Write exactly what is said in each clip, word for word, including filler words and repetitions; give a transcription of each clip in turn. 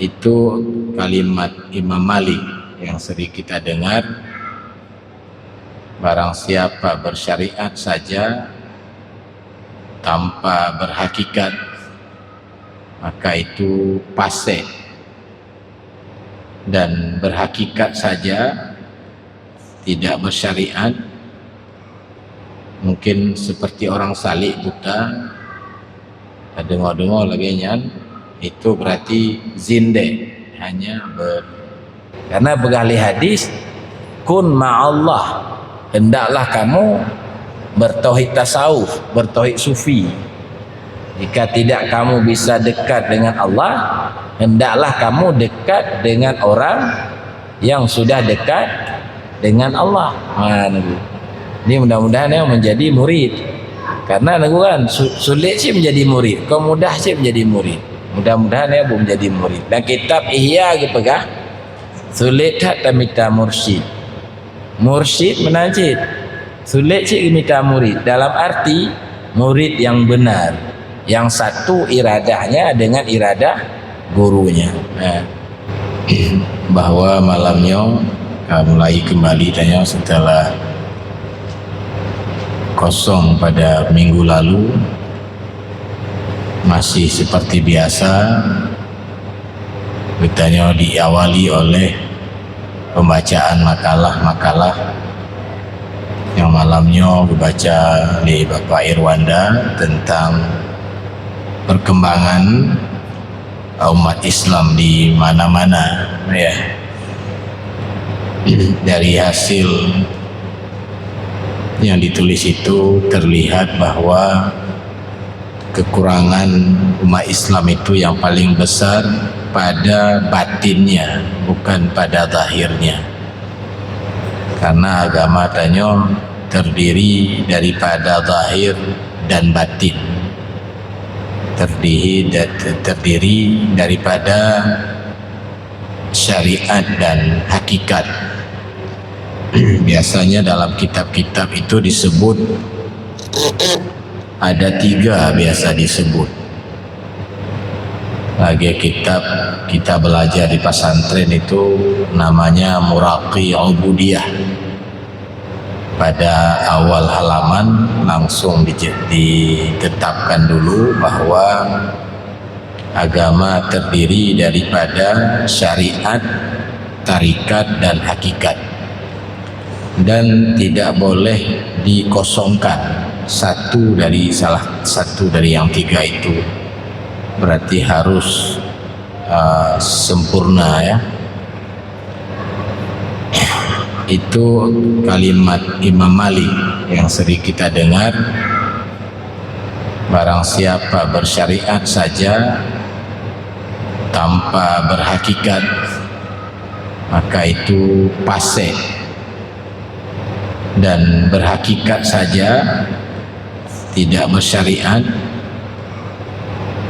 Itu kalimat Imam Malik yang sering kita dengar, "Barang siapa bersyariat saja tanpa berhakikat, maka itu fasik, dan berhakikat saja, tidak bersyariat, mungkin seperti orang salik buta." Deungoe-deungoe lagée nyan, itu berarti zindek, hanya ber-, karena peugah lé hadis, "Kun ma'allah," hendaklah kamu bertauhid tasawuf, bertauhid sufi. Jika tidak kamu bisa dekat dengan Allah, hendaklah kamu dekat dengan orang yang sudah dekat dengan Allah. Ha, nunggu. Jadi mudah-mudahan ya menjadi murid. Karena nunggu kan, su-, sulit sih menjadi murid, kok mudah sih menjadi murid. Mudah-mudahan ya bu menjadi murid. Dan kitab Ihya geupeugah, sulit that tamita mursyid. Mursyid meunan cit. Sulit cit geumita murid. Dalam arti murid yang benar, yang satu iradahnya dengan iradah gurunya. Nah, bahwa malam nyoe ka mulai kembali tanyoe setelah kosong pada minggu lalu, masih seperti biasa, geutanyoe diawali oleh pembacaan makalah-makalah yang malam nyoe geubaca lé Bapak Irwanda tentang perkembangan umat Islam di mana-mana, ya. Dari hasil yang ditulis itu terlihat bahwa kekurangan umat Islam itu yang paling besar pada batinnya, bukan pada zahirnya. Karena agama tanyoe terdiri daripada zahir dan batin. Terdiri, terdiri daripada syariat dan hakikat. Biasanya dalam kitab-kitab itu disebut, ada tiga biasa disebut. Lagi kitab kita belajar di pesantren itu namanya Muraqi Ubudiyah. Pada awal halaman langsung dije-, ditetapkan dulu bahwa agama terdiri daripada syariat, tarikat, dan hakikat, dan tidak boleh dikosongkan satu dari salah satu dari yang tiga itu. Berarti harus, uh, sempurna, ya. Itu kalimat Imam Malik yang sering kita dengar, "Barang siapa bersyariat saja tanpa berhakikat, maka itu fasik, dan berhakikat saja, tidak bersyariat,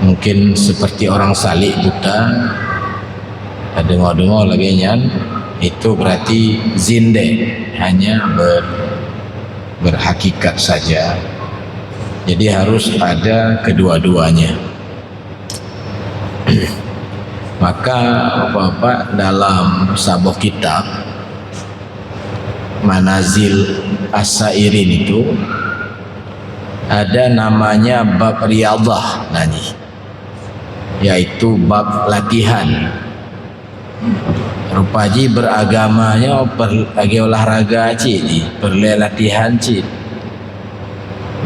mungkin seperti orang salik buta." Deungoe-deungoe lagée nyan, itu berarti zindek, hanya ber-, berhakikat saja. Jadi harus ada kedua-duanya. Maka, Bapak-bapak, dalam saboh kitab, Manazil As-Sairin itu, ada namanya bab riyadhah, nah, nyoe, yaitu bab latihan. Rupa jih beragama nyoe per-, lagée olahraga cit jih, peureulée latihan cit.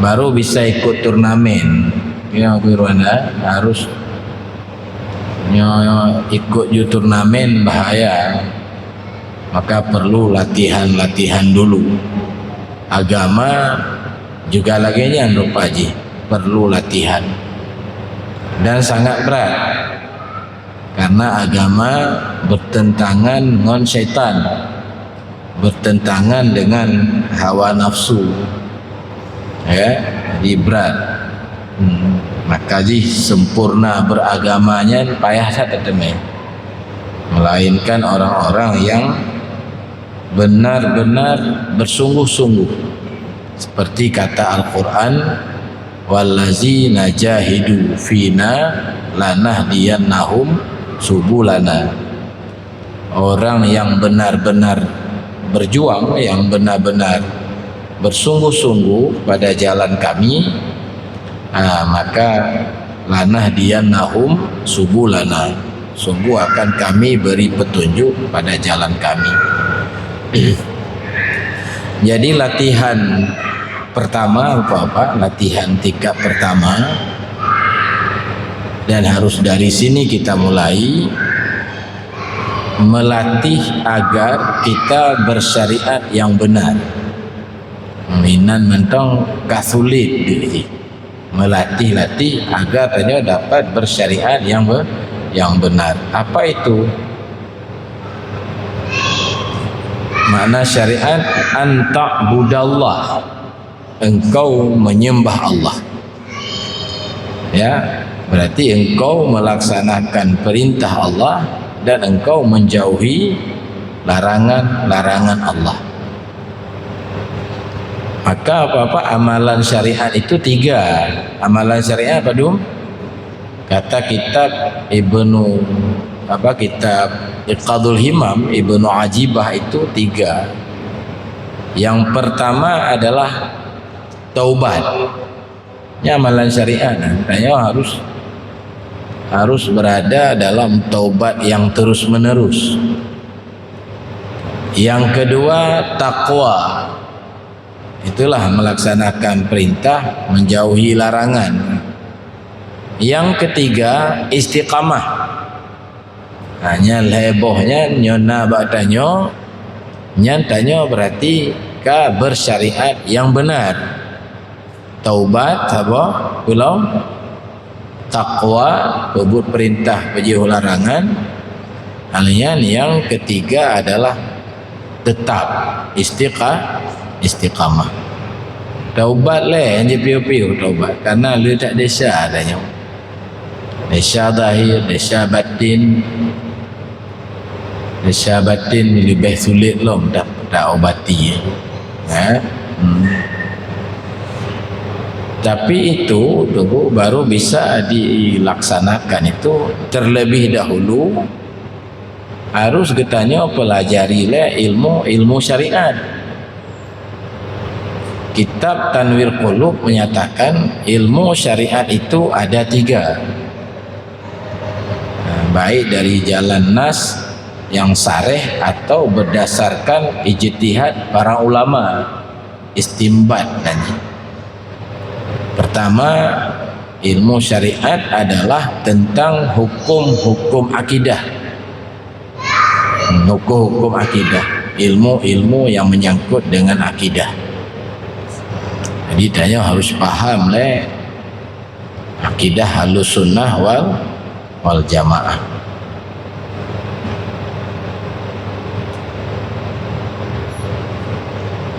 Baru bisa ikut turnamen. Ya, guru anda harus nyoe ikut ju turnamen bahaya. Maka perlu latihan-latihan dulu. Agama juga lagée nyan rupa jih, perlu latihan. Dan sangat berat. Karena agama bertentangan ngon syaitan, bertentangan dengan hawa nafsu. Ya, jadi berat. Hmm. Maka jih sempurna beragama nyan payah that teumé. Melainkan orang-orang yang benar-benar bersungguh-sungguh. Seperti kata Al-Quran, "Wallazina jahidu fina lanahdiyannahum subulana. Orang yang benar-benar berjuang, yang benar-benar bersungguh-sungguh pada jalan kami, ah, maka lanahdiyannahum subulana. Sungguh akan kami beri petunjuk pada jalan kami. Jadi latihan pertama, Bapak-bapak, latihan tingkat pertama, dan harus dari sini kita mulai, melatih agar kita bersyariat yang benar. Inan mantong ka sulit deh. Melatih-latih agar tanyoe dapat bersyariat yang be-, yang benar. Apa itu? Makna syariat, an ta'budallah, engkau menyembah Allah. Ya, berarti engkau melaksanakan perintah Allah dan engkau menjauhi larangan-larangan Allah. Maka apa-apa amalan syariat itu tiga. Amalan syariat apa dum? Kata kitab Ibnu, apa, kitab Iqadul Himam Ibnu Ajibah itu tiga. Yang pertama adalah taubat. Ini amalan syariat, nah, makanya harus, harus berada dalam taubat yang terus-menerus. Yang kedua, takwa. Itulah melaksanakan perintah, menjauhi larangan. Yang ketiga, istiqamah. Ha, nyan lhèe boh nyan, nyoe na bak tanyoe, nyan tanyoe berarti ka bersyariat yang benar. Taubat, saboh, peulom, takwa, peubuet peurintah, peujeuh larangan. Hal nyan, yang ketiga adalah tetap istiqa-, istiqamah. Taubat lé, hana piôh-piôh taubat, karena le that desya tanyoe. Desya zahir, desya batin. Desya batin leubeh sulet lom ta-, taubati. Ha? Hmm. Tapi itu, Teungku, baru bisa dilaksanakan itu terlebih dahulu harus geutanyoe pelajari lé ilmu, ilmu syariat. Kitab Tanwir Qulub menyatakan ilmu syariat itu ada tiga. Nah, baik dari jalan nas yang sareh atau berdasarkan ijtihad para ulama, istimbat nyan. Pertama, ilmu syariat adalah tentang hukum-hukum akidah. Hukum-hukum akidah, ilmu-ilmu yang menyangkut dengan akidah. Jadi, tanyoe harus paham lé akidah Ahlus Sunnah wal, wal Jamaah.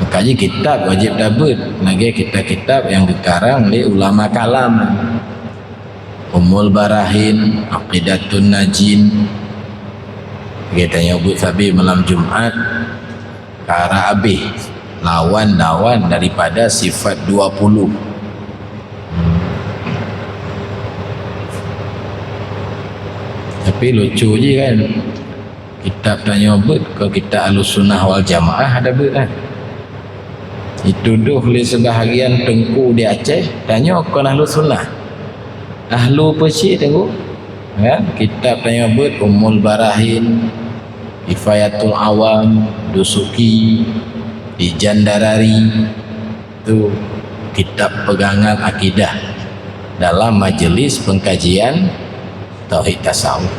Makanya kitab wajib tabeuet, lagèe kitab-kitab nyang geukarang lé ulama kalam. Ummul Barahin, Aqidatun Najin. Geutanyoe buet sabe malam Jumat, ka rab abéh lawan-lawan daripada sifat dua puluh. Tapi lucu je kan. Kitab tanyoe beuet, kon kitab Ahlussunnah wal Jamaah tabeuet, kan? Jitudoh lé sibahagian teungku di Aceh, tanyoe kon Ahlussunnah. Ahlu peue cit, Teungku? Kan? Kitab tanyoe beuet, Ummul Barahin, Kifayatul Awam, Dusuki, Ijan Darari, Itu kitab pegangan akidah dalam majlis pengkajian tauhid tasawuf.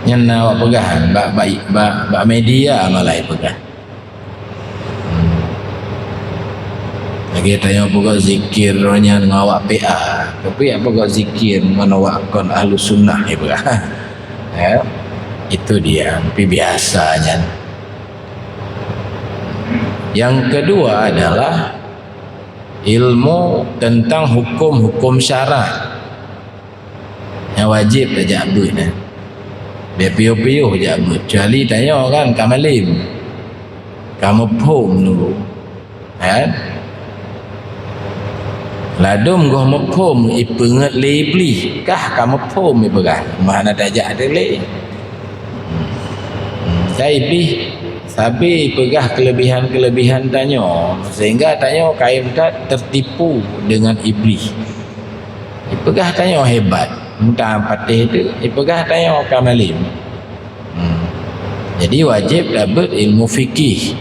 Nyan na awak peugah, bak, bak, bak, bak media malah peugah. Hmm. Lagèe tanyoe peugah zikir nyan ngon awak P A. Tapi apa peugah zikir ngon awak kon Ahlus Sunnah, dia peugah. Ya. Itu dia, tapi biasa nyan. Yang kedua adalah ilmu tentang hukum-hukum syarak. Nyang wajib tajak beuet, eh. Bèk piôh-piôh jak beuet. Kecuali tanyoe kan ka malem. Ka muphom dulu. Kan? Ladôm goh muphom ipeungeut lé Iblih, kah ka muphom ipeugah, meuhana tajak dilée. Ka Iblih sabe ipeugah keulebihan-keulebihan tanyoe, sehingga tanyoe kayém that tertipu dengan Iblih. Ipeugah tanyoe hebat, meutan patéh teuk, ipeugah tanyoe ka malém. Hmm. Jadi wajéb tabeuet ilmu fikih.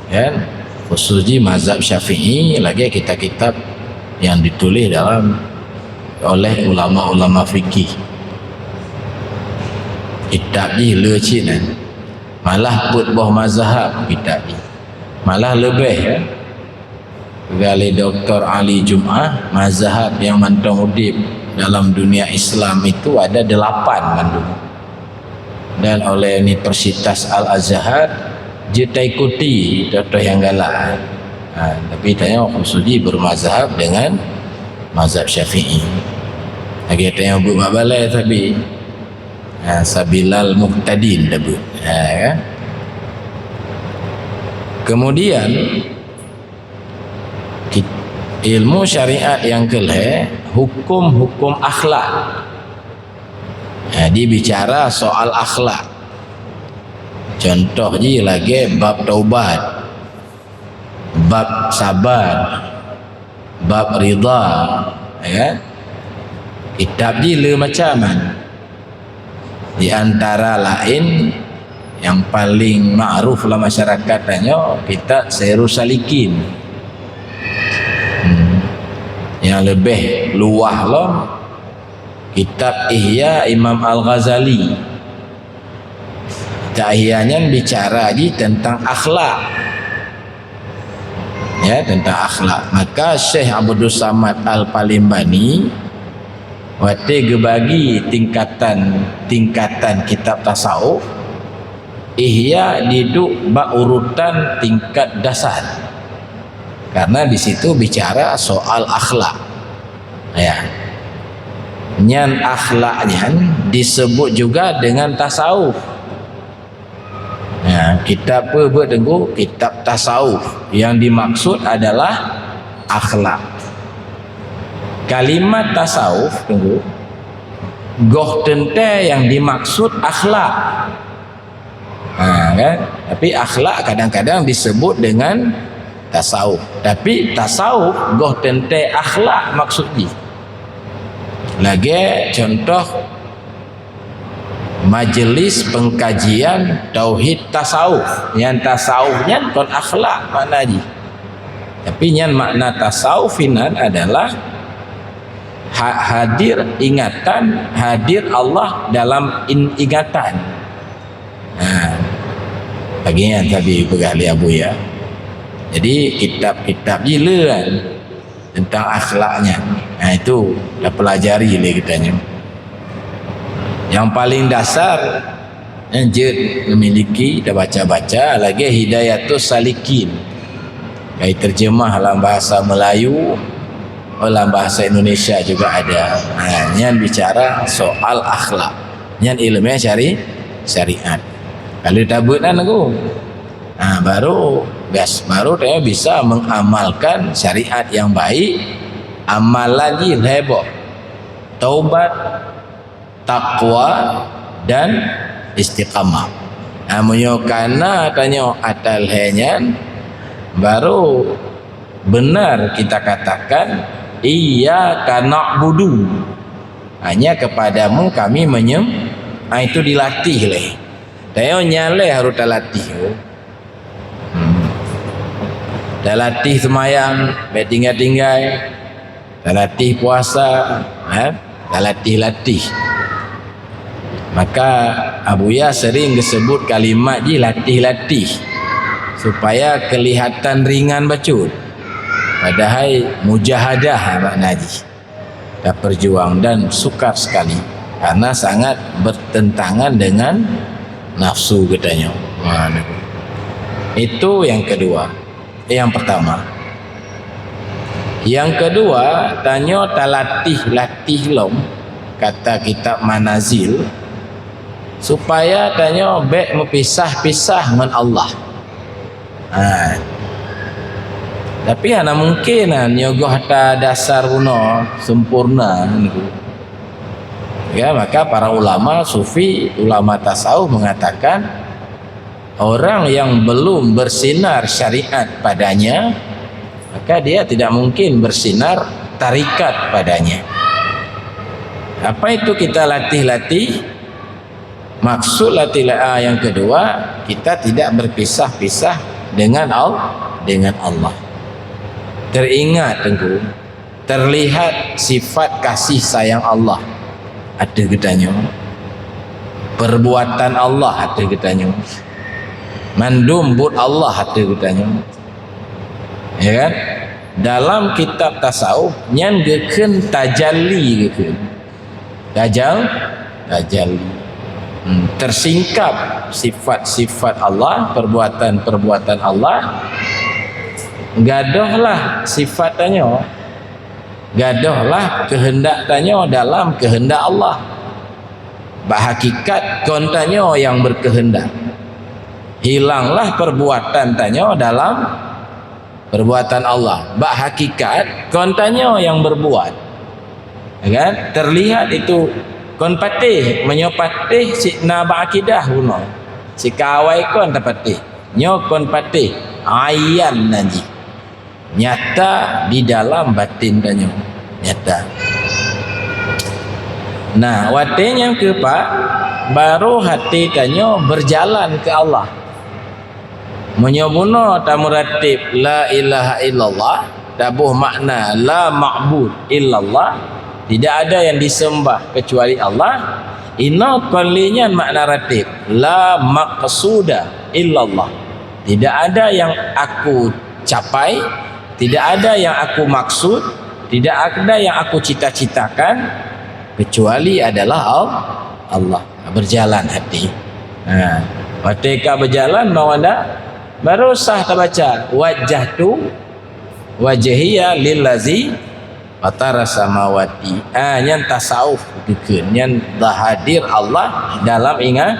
Kan? Khusus di mazhab Syafi'i, lagée kitab-kitab yang ditulis dalam oleh ulama-ulama fikih. Kitab jih le cit nyan. Malah peuet boh mazhab kitab jih. Malah leubeh, kan? Peugah lé Doktor Ali Jum'ah, mazhab yang mantong udeb dalam dunia Islam itu ada delapan mandum. Dan oleh Universitas Al-Azhar, jeuet taikuti toh-toh nyang galak. Ha, tapi tanyoe khusus jih bermazhab dengan mazhab Syafi'i. Lagée tanyoe beuet bak balai sabe. Ha, sabilal muhtadin tabeuet. Ha, kan? Kemudian, kit-, ilmu syariat nyang keulhée, hukum-hukum akhlak. Jadi, bicara soal akhlak. Contoh jih lagée bab taubat, bab sabar, bab ridha, ya kan? Kitab jih le macam kan. Di antara laén nyang paling ma'ruf lam masyarakat tanyoe, kitab Sairus Salikin. Hmm. Nyang leubeh luwah lom, kitab Ihya Imam Al-Ghazali. Kitab Ihya nyan bicara jih tentang akhlak. Ya, tentang akhlak. Maka Syekh Abdus Samad Al-Palimbani, watée geubagi tingkatan-tingkatan kitab tasawuf, Ihya diduek bak urutan tingkat dasar. Karena di situ bicara soal akhlak. Ya. Nyan akhlak nyan disebut juga dengan tasawuf. Ya, kitab peue beuet teungku? Kitab tasawuf. Yang dimaksud adalah akhlak. Kalimat tasawuf teungku, goh teuntée yang dimaksud akhlak. Ha, kan? Tapi akhlak kadang-kadang disebut dengan tasawuf. Tapi tasawuf goh teuntée akhlak maksud jih. Lagée contoh majlis pengkajian tauhid tasawuf. Nyan tasawuf nyan kon akhlak makna jih. Tapi nyan makna tasawuf inan adalah ha-, hadir ingatan, hadir Allah dalam in-, ingatan. Ha. Lagée nyan sabe peugah lé Abuya. Jadi kitab-kitab jih le kan tentang akhlak nyan. Ha, itu tapelajari lé geutanyoe. Yang paling dasar nyan jeuet memiliki, tabaca-baca lagée Hidayatus Salikin. Kai terjemah lam bahasa Melayu, lam bahasa Indonesia juga ada. Ha, nyan bicara soal akhlak. Nyan ilmu syari-, syariat. Kalau tabeuet nan aku. Ha, baru gas, baru dia bisa mengamalkan syariat yang baik, amalan jih lhée boh. Taubat, takwa dan istiqamah. Ha, meunyoe kana tanyoe atas lhée nyan, baru benar kita katakan, "Iyyaka na'budu." Hanya kepadamu kami menyem-, ha, itu dilatih lé. Tanyoe nyan lé harus talatih. Hmm. Talatih seumayang, bék tinggai-tinggai. Talatih puasa, ha? Talatih-latih. Maka Abuya sering geusebut kalimat jih latih-latih, supaya kelihatan ringan bacut. Padahai mujahadah makna jih. Taperjuang dan sukar sekali karena sangat bertentangan dengan nafsu geutanyoe. Ha, itu yang kedua, yang pertama. Yang kedua, tanyoe talatih-latih lom kata kitab Manazil supaya tanyoe bék meupisah-pisah ngon Allah. Ha. Tapi hana mungkin nyoe goh ata dasar bunoe sempurna. Ya, maka para ulama sufi, ulama tasawuf mengatakan orang yang belum bersinar syariat padanya, maka dia tidak mungkin bersinar tarikat padanya. Apa itu kita latih-latih? Maksud latih la-, ah, yang kedua, kita tidak berpisah-pisah dengan Al-, dengan Allah. Teringat, Teungku, terlihat sifat kasih sayang Allah ateueh geutanyoe. Perbuatan Allah ateueh geutanyoe. Mandum buet Allah ateueh geutanyoe. Ya kan? Dalam kitab tasawuf, nyan geukheun tajalli geukheun. Tajal-, tajalli. Hmm, tersingkap sifat-sifat Allah, perbuatan-perbuatan Allah. Gadohlah sifat tanyoe. Gadohlah keuheundak tanyoe dalam keuheundak Allah. Bak hakikat kon tanyoe nyang beukeuheundak. Hilanglah perbuatan tanyoe dalam perbuatan Allah. Bak hakikat kon tanyoe nyang berbuat. Ya kan? Terlihat itu kon patéh, meunyoe patéh cit na bak akidah bunoe. Sikawai kon tapatéh. Nyoe kon patéh, ayan nan jih. Nyata di dalam batin tanyoe. Nyata. Nah, watée nyan keuh, Pak, baru até tanyoe berjalan keu Allah. Meunyoe bunoe tameuratéb la ilaha illallah, taboh makna la ma'bud illallah, tidak ada yang disembah kecuali Allah, inoe kon lé nyan makna ratéb, la maqsuda illallah. Tidak ada yang aku capai, tidak ada yang aku maksud, tidak ada yang aku cita-citakan, kecuali adalah Al-, Allah. Berjalan até. Ha. Watée ka berjalan, mau anda, baru sah tabaca, "Wajjahtu wajhiya lillazi fatara samawati." Ah, nyan tasawuf geukheun. Nyan hadir Allah dalam ingat.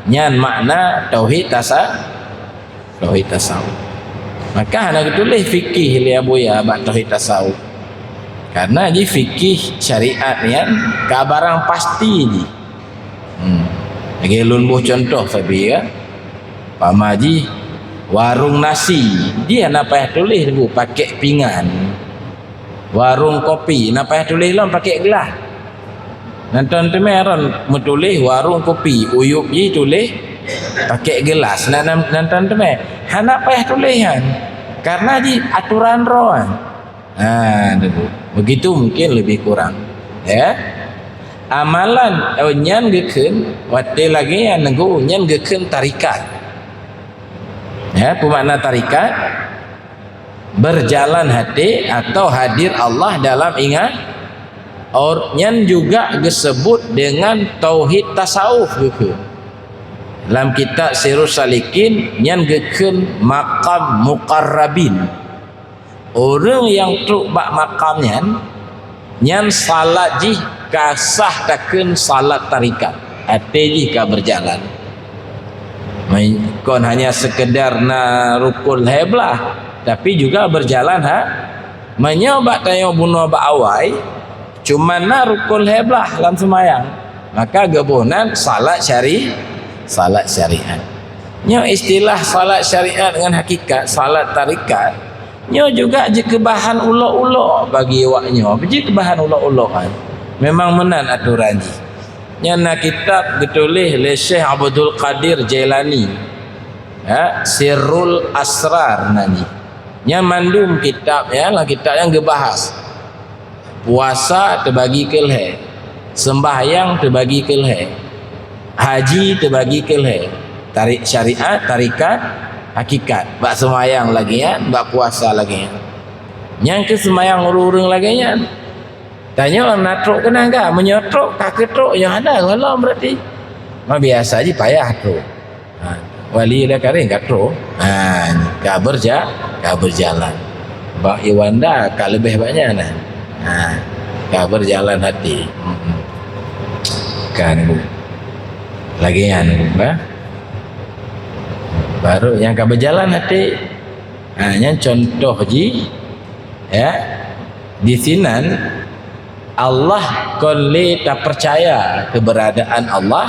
Nyan makna tauhid tasa-, tauhid tasawuf. Maka hana geutuléh fikih lé Abuya bak tauhid tasawuf. Karena jih fikih syariat nyan ka barang pasti jih. Hmm. Lagée lôn boh contoh sabe, ya. Pama jih warong nasi, jih hana payah tuléh bu pakai pingan. Warong kopi, hana payah tuléh lom pakai gelas. Nan ton teumé ron meutuléh warong kopi, uyueb jih tuléh pakai gelas. Nan, nan, nan ton teumé hana payah tuléh nyan. Karena jih aturan droe nyan. Ha, Teungku. Begitu mungkin lebih kurang. Ya. Amalan, oh, nyan geukheun, watée lagée nyan, Teungku, nyan geukheun tarikat. Ya, pemakna tarikat, berjalan até atau hadir Allah dalam ingat. Or, nyan juga geusebut dengan tauhid tasawuf geukheun. Lam kitab Sirus Salikin, nyan geukheun maqam muqarrabin. Ureuëng nyang trok bak makam nyan, nyan salat jih ka sah takheun salat tarikat. Até jih ka berjalan. Kon hanya sekedar na rukun lhée blaih, tapi juga berjalan ha. Meunyoe bak tanyoe bunoe bak awai, cuma na rukun lhée blaih lam seumayang, maka geuboh nan salat syari-, salat syariat. Nyoe istilah salat syariat ngon hakikat salat tarikat, nyoe juga jikeubahan ulok-ulok bagi awak nyoe, jikeubahan ulok-ulokan. Memang meunan aturan jih. Nyan na kitab geutuléh lé Syekh Abdul Qadir Jailani. Ya, Sirrul Asrar nan jih. Nyan mandum kitab, ya, lam kitab nyan geubahas. Puasa teubagi keu lhée, seumbahyang teubagi keu lhée, haji teubagi keu lhée, tarik syariat, tarikat, hakikat. Bak seumayang lagée nyan, bak puasa lagée nyan. Nyang keu seumayang ureuëng-ureuëng lagée nyan. Tanyoe na trok keunan ka, meunyoe trok ka keutrok nyoe hana gohlom berarti. Ma biasa jih payah trok. Ha, wali dah karing ka trok. Ha, ka berja-, ka berjalan. Bak Iwanda ka leubeh banyak nah. Ha, ka berjalan hati. Hmm. Kan bu. Lagi anu, ha? Baru yang ka berjalan hati. Ha, nyan contoh jih, ya. Di sinan Allah kon lé tapeucaya keberadaan Allah,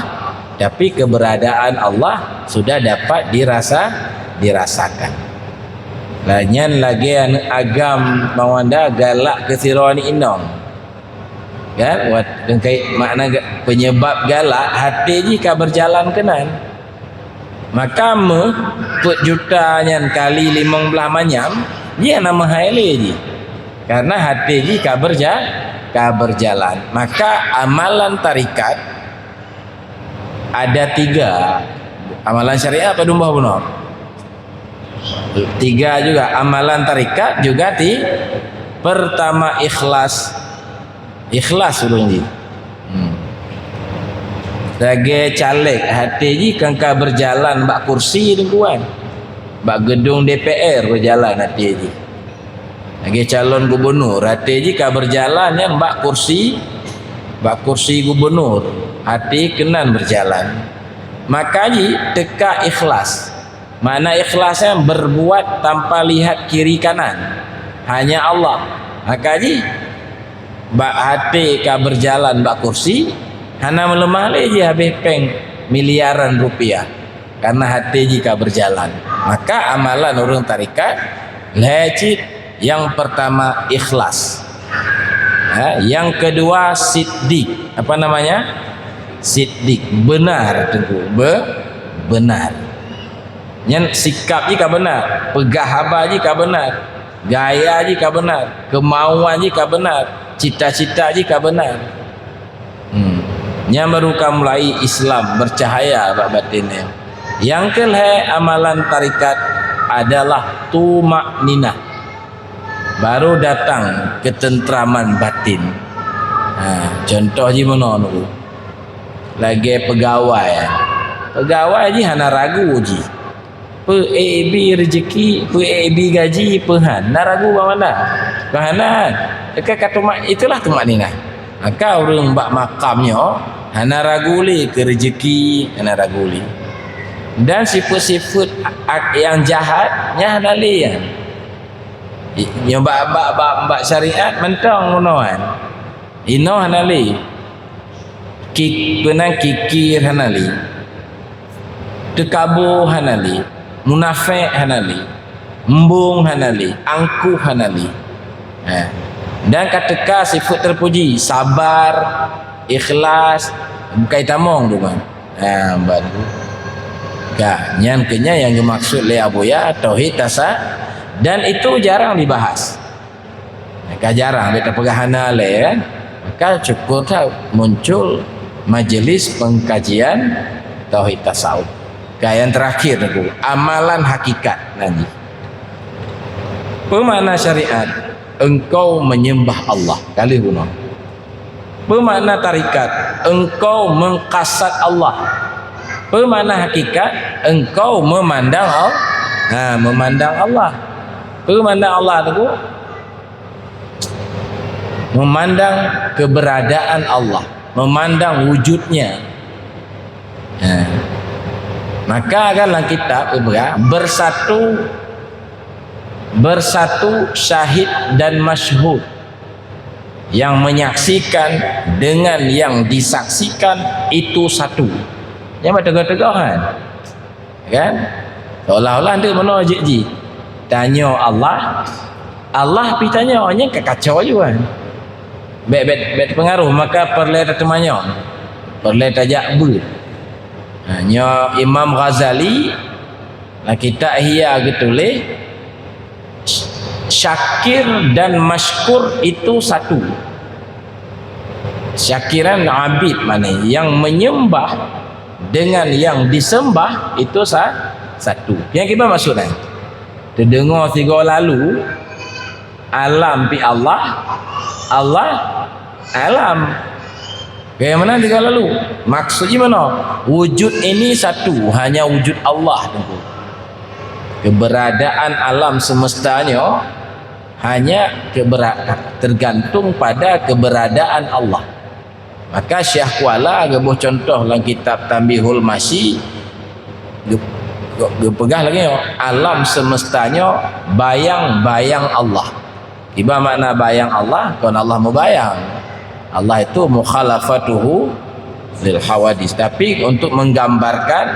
tapi keberadaan Allah sudah dapat dirasa, dirasakan. Lah nyan lagée aneuk agam mawanda galak keu sidroe aneuk inong. Kan? Wat, makna penyebab galak, até jih ka berjalan keunan. Maka meuh peuet juta nyan kali limong blaih manyam, jih hana meuhai lé jih. Karena até jih ka berja-, ka berjalan. Maka amalan tarikat ada tiga. Amalan syariat padum boh bunoe? Tiga juga. Amalan tarikat juga ti-, pertama ikhlas. Ikhlas ureuëng jih. Hmm. Lagée caleg, até jih kan ka berjalan bak kursi Teungku, bak gedung D P R berjalan até jih. Lagée calon gubernur, até jih ka berjalan nyan bak kursi, bak kursi gubernur, até keunan berjalan. Maka jih teuka ikhlas. Makna ikhlas nyan berbuat tanpa lihat kiri kanan. Hanya Allah. Maka jih bak até ka berjalan bak kursi, hana meuleumah lé jih habéh péng miliaran rupiah. Karena até jih ka berjalan. Maka amalan ureuëng tarikat lhée cit, yang pertama ikhlas. Ha, yang kedua siddiq. Apa namanya? Siddiq, benar, Teungku. Be-, benar. Nyan sikap jih ka benar, peugah haba jih ka benar, gaya jih ka benar, keumauan jih ka benar, cita-cita jih ka benar. Hmm. Nyan baru ka mulai Islam bercahaya bak batin nyan. Nyang keu lhée amalan tarikat adalah tumakninah. Baru datang ketentraman batin. Ha, contoh jih meunoe, lagée peugawai. Peugawai jih hana ragu jih. Peu-ék bi rezeki, peu-ék bi gaji, peu han. Na ragu bak manda? Bah hana. Ka, ka tumak-, itulah tumakninah. Maka ureuëng bak makam nyoe hana ragu lé keu rezeki, hana ragu lé. Dan sifeuet-sifeuet ak-, nyang jahat nyan hana lé nyan. I-, nyoe bak, bak, bak, bak syariat mantong meunoe nyan. Inoe hana lé. Ki-, peunan kikir hana lé. Teukabo hana lé. Munafék hana lé. Embong hana lé. Angkuh hana lé. Ha. Dan ka teuka sifeuet teupuji, sabar, ikhlas, bukai tamong tu kan. Ha, ban. Ka, nyan keuh nyan nyang geumaksud lé Abuya tauhid tasa-, dan itu jarang dibahas. Ka jarang, beta peugah hana lé, kan? Maka syukur that muncul majlis pengkajian tauhid tasawuf. Ka nyang terakhir tu, amalan hakikat nanti. Pemakna syariat, engkau menyembah Allah. Kali bunoe. Pemakna tarikat, engkau mengkasat Allah. Pemakna hakikat, engkau memandang Allah. Ha, memandang Allah. Pemakna Allah tu, memandang keberadaan Allah, memandang wujudnya. Ha. Maka kan dalam kitab bersatu, bersatu syahid dan masyhud. Yang menyaksikan dengan yang disaksikan itu satu. Nyang beuteugoh-teugoh kan? Kan? Seolah-olah tu meunoe jih. Tanyoe Allah, Allah pi tanyoe, nyan ka kacau juga kan? Bèk, bèk, bèk teupeungaruh, maka peureulèe tateumanyong, peureulèe tajak beuet. Ha, nyoe Imam Ghazali, lam kitab Ihya geutuléh, Syakir dan masykur itu satu. Syakiran abid, makna yang menyembah dengan yang disembah itu sa-, satu. Nyang kiban maksudnya? Teudeungoe sigoe lalu, alam pi Allah, Allah alam. Bagaimana tiga lalu? Maksudnya mana? Wujud ini satu, hanya wujud Allah, Teungku. Keberadaan alam semestanya hanya kebera-, tergantung pada keberadaan Allah. Maka Syekh Kuala geuboh contoh lam kitab Tanbihul Masyi, geu-, Geupeugah lagée nyoe, alam semesta nyoe bayang-bayang Allah. Iba makna bayang Allah, kon Allah mubayang. Allah itu mukhalafatuhu lil hawadis. Tapi untuk menggambarkan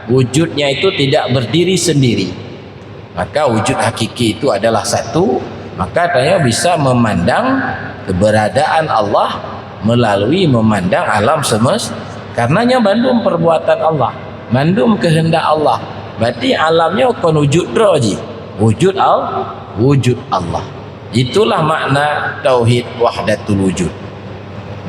wujudnya itu tidak berdiri sendiri. Maka wujud hakiki itu adalah satu, maka tanyoe bisa memandang keberadaan Allah melalui memandang alam semesta. Karena nyoe bandum perbuatan Allah, bandum kehendak Allah. Berarti alam nyoe kon wujud droe jih, wujud Al-, wujud Allah. Itulah makna tauhid wahdatul wujud.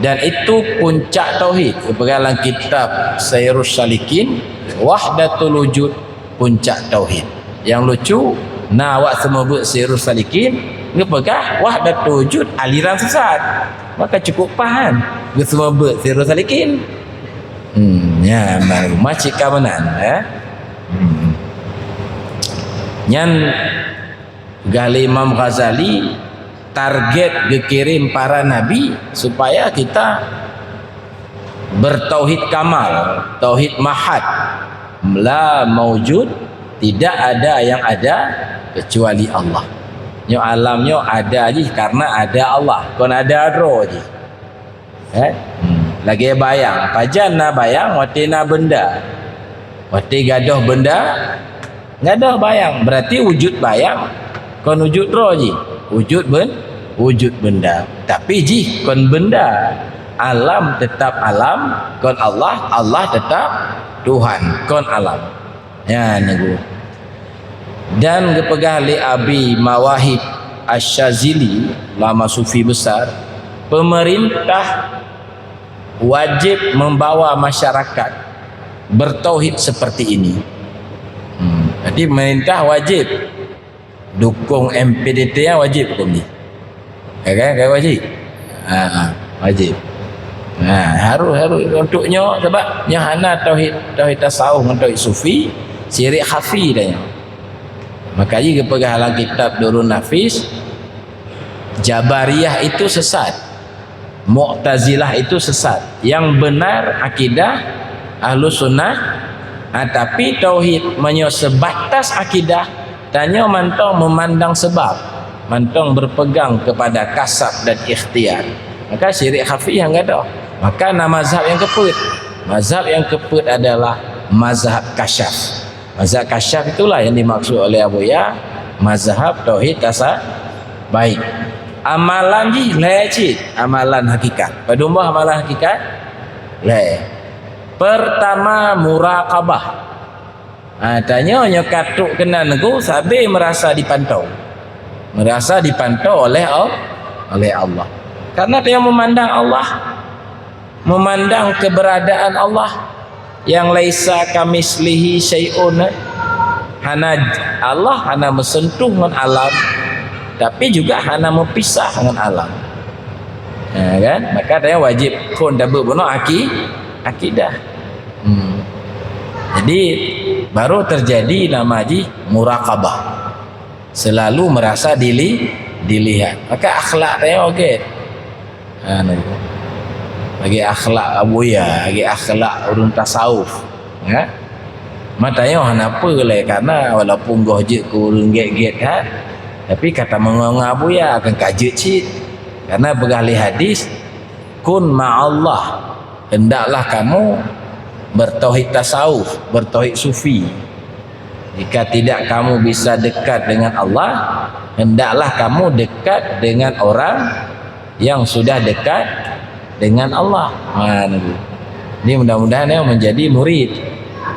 Dan itu puncak tauhid. Geupeugah lam kitab Sairus Salikin, wahdatul wujud puncak tauhid. Nyang lucu, na awak seumeubeuet Sairus Salikin, geupeugah wahdatul wujud aliran sesat. Maka cukup pahan geuseumeubeuet Sairus Salikin. Hmm, ya, ma-, macam ka meunan, eh. Hmm. Nyan peugah lé Imam Ghazali, target geukirém para nabi supaya kita bertauhid kamal, tauhid mahad. La maujud, tidak ada yang ada kecuali Allah. Nyoe alam nyoe ada jih karena ada Allah, kon ada droe jih. Eh? Hmm. Lagée bayang, pajan na bayang, watée na benda. Watée gadôh benda, gadôh bayang. Berarti wujud bayang kon wujud droe jih. Wujud ben-, wujud benda. Tapi jih kon benda. Alam tetap alam, kon Allah, Allah tetap Tuhan, kon alam. Ya, nunggu. Dan geupeugah lé Abi Mawahib Asy-Syazili, ulama sufi besar, pemerintah wajib membawa masyarakat bertauhid seperti ini. Hmm. Jadi pemerintah wajib dukung M P D T, ya, wajib hukum jih. Ya kan? Kan wajib? Ha, ha, wajib. Ha, harus, harus untuk nyoe, sebab nyoe hana tauhid, tauhid tasawuf ngon tauhid sufi, syirik khafi dah nyoe. Maka jih geupeugah lam kitab Durun Nafis, Jabariyah itu sesat, Mu'tazilah itu sesat. Yang benar akidah Ahlus Sunnah, ha, tapi tauhid meunyoe sebatas akidah, tanyoe mantong memandang sebab, mantong berpegang kepada kasab dan ikhtiar. Maka syirik khafi nyang gadôh. Maka na mazhab nyang keupeuet. Mazhab nyang keupeuet adalah mazhab kasyaf. Mazhab kasyaf itulah yang dimaksud oleh Abuya, mazhab tauhid tasa-, baik. Amalan jih lhée cit, amalan hakikat. Padum boh amalan hakikat? Lhée. Pertama, muraqabah. Ha, tanyoe nyoe ka trok keunan nunggu sabe merasa dipantau. Merasa dipantau oleh Al-, oleh Allah. Karena dia memandang Allah, memandang keberadaan Allah yang laisa kamitslihi syai'un. Hana, Allah hana meuseuntuh ngon alam, tapi juga hana meupisah ngon alam. Ha, kan? Maka dia wajib kon tabeuet bunoe aki-, akidah. Hmm. Jadi, baru terjadi nama jih muraqabah. Selalu merasa dili-, dilihat. Maka akhlak dia oke. Ha, ni. Bagi akhlak Abuya, bagi akhlak ureuëng tasawuf. Ya. Mata nyoe hana peue lé, karena walaupun goh jeuet keu ureuëng gét-gét that, tapi kata meungoh ngon Abuya akan ka jeuet cit. Karena peugah lé hadis, "Kun ma'allah." Hendaklah kamu bertauhid tasawuf, bertauhid sufi. Jika tidak kamu bisa dekat dengan Allah, hendaklah kamu dekat dengan orang yang sudah dekat dengan Allah. Ha, nunggu. Ini mudah-mudahan ya menjadi murid.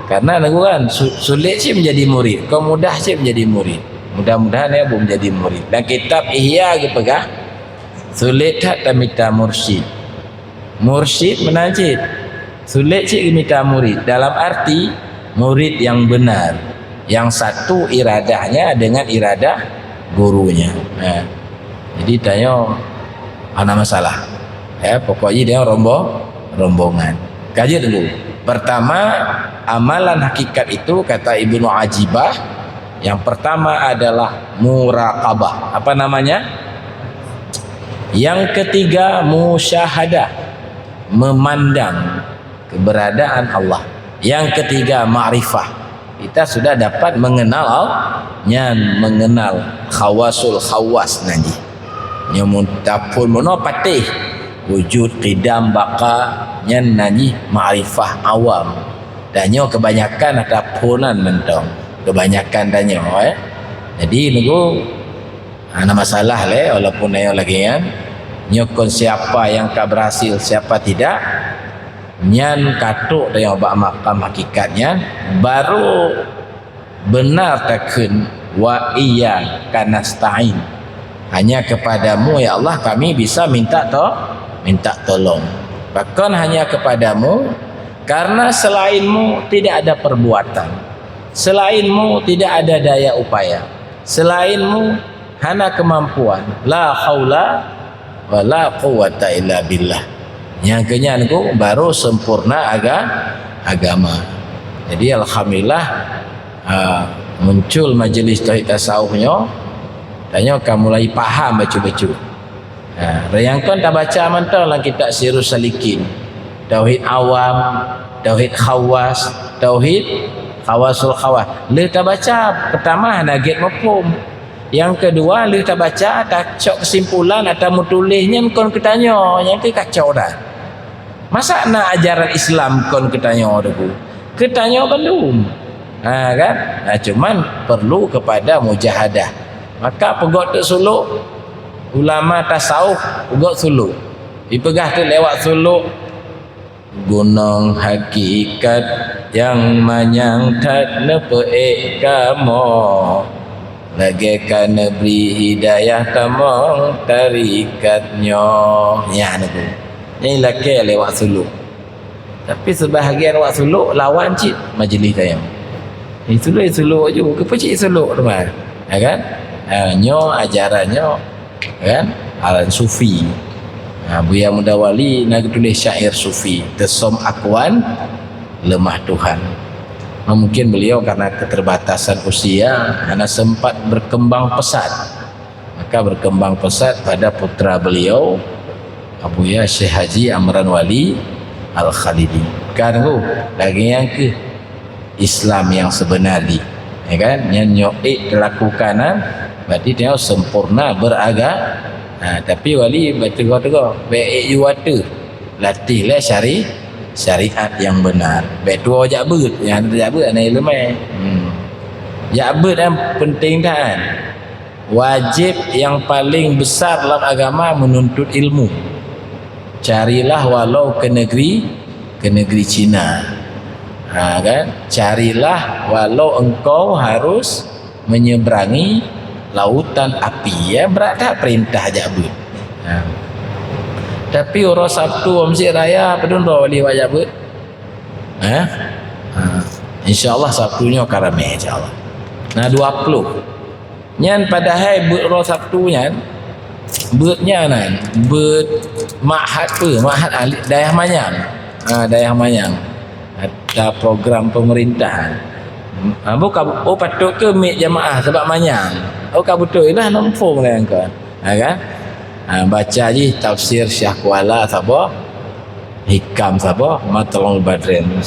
Karena nunggu kan, su-, sulit sih menjadi murid, kok mudah sih menjadi murid. Mudah-mudahan ya bu menjadi murid. Dan kitab Ihya geupeugah, sulit that tamita mursyid. Mursyid meunan cit. Sulit cit geumita murid. Dalam arti, murid yang benar. Yang satu iradahnya dengan iradah gurunya. Ha. Jadi, tanyoe hana masalah. Ya, pokok jih dia rombo-, rombongan. Kaji dulu. Pertama, amalan hakikat itu, kata Ibnu Ajibah, yang pertama adalah muraqabah. Apa namanya? Yang ketiga, musyahadah, memandang keberadaan Allah. Yang ketiga, makrifah, Kita sudah dapat mengenal Allah, nyan mengenal khawasul khawas nan jih. Nyoe mun taphon bunoe patéh, wujud, qidam, baqa, nyan nan jih makrifah awam. Dan nyoe kebanyakan ata phonan mantong. Kebanyakan tanyoe, eh. Jadi, nunggu, hana masalah lé, walaupun ayo lagi nyan. Nyoe kon siapa yang ka berhasil, siapa tidak. Nyan ka trok tanyoe bak makam hakikat nyan, baru benar takheun, "Wa iyyaka nasta'in." Hanya kepadamu, ya Allah, kami bisa minta to-, minta tolong. Bahkan hanya kepadamu, karena selainmu tidak ada perbuatan. Selainmu tidak ada daya upaya. Selainmu hana kemampuan. La haula wala quwwata illa billah. Nyang keunyan ku baru sempurna aga-, agama. Jadi, alhamdulillah, ha, muncul majlis tauhid tasawuf nyoe, tanyoe ka mulai paham bacut-bacut. Ha, nyang kon tabaca mantong lam kitab Sirus Salikin. Tauhid awam, tauhid khawas, tauhid khawasul khawas. Lheueh tabaca, pertama hana gét muphom. Nyang keudua, lheueh tabaca, tacok keusimpulan atau meutuléh nyan kon keu tanyoe, nyang keu kacau dah. Masa na ajaran Islam kon keu tanyoe, Teungku? Keu tanyoe bandum. Ha, kan? Ha, cuman perlu kepada mujahadah. Maka peugöt teuk suluk, ulama tasawuf peugöt suluk. Ipeugah teuk lewat suluk, "Gunong hakikat nyang manyang that neupeuék kamoe, lagée ka neubri hidayah tamong tarikat nyoe." Nyan Teungku. Nyan ilakée lewat suluk. Tapi seubahagian awak suluk lawan cit majlis tanyoe. Isuluk, isuluk ju, keupeue cit isuluk teuma? Ya kan? Ha, nyoe ajaran nyoe, kan? Ajaran sufi. Ha, Buya Muda Wali na geutuléh syair sufi, Teusöm Akuan Leumah Tuhan. Mungkin beliau karena keterbatasan usia, hana sempat berkembang pesat. Maka berkembang pesat pada putra beliau, Abuya Syekh Haji Amran Wali Al-Khalidi. Kan tu, lagée nyan keuh Islam yang sebenar di. Ya kan? Nyan nyoe ék teulakukan, ha? Berarti nyoe sempurna beraga-, ha, tapi wali bateugah-teugah, bék ék ju ateueh. Latih lé syari-, syariat yang benar. Bék tuwoe jak beuet, nyang jak beuet hana iéleumé. Hmm. Jak beuet kan penting that. Wajéb nyang paleng besar lam agama menuntut ilmu. Carilah walau ke negeri, ke negeri Cina. Ha, kan? Carilah walau engkau harus menyeberangi lautan api. Ya, brat that perintah jak beuet. Ha. Tapi uroe Sabtu, Masjid Raya, padum droe wali awak jak beuet? Ha? Ha. Insya Allah Sabtu nyoe ka ramé, insya Allah. Na dua puluh. Nyan padahai beuet uroe Sabtu nyan, beuet nyan nan, beuet ma'had peue, ma'had ahli dayah manyang. Ha, dayah manyang. Ada program pemerintah. Ha, buka, oh, patut ke miet jamaah sebab manyang. Oh, ka beutôi lah, na muphom nyang kon. Ha, kan? Ha, baca jih tafsir Syah Kuala saboh, Hikam saboh, Matla'ul Badrin.